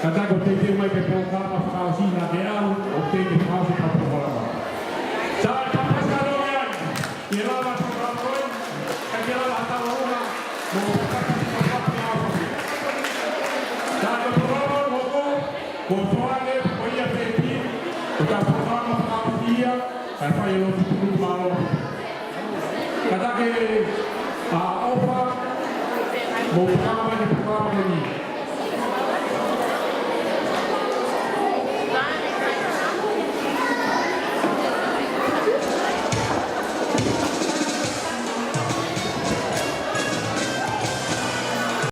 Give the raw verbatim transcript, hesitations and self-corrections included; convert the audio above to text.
Kātaki ʻo teitei mai ki he polokalama fakaʻosi naʻa ke ʻalu ʻo teitei fakaʻosi ʻetau polokalama. Sai, kapau ʻe ʻikai ke lava e polokalama ko ē, ʻikai ke lava ha taʻu ʻe ua, mou fakapapauʻi ʻa e ʻaho. Sai, ko e polokalama ko ē, ko e foaki ʻe ia pē ki, ko ʻetau polokalama fakaʻosi ia, kae fai e lotu tuʻutuʻuni mālōlō. Kātaki ʻa ʻofa, mou fakapapauʻi e polokalama ko eni.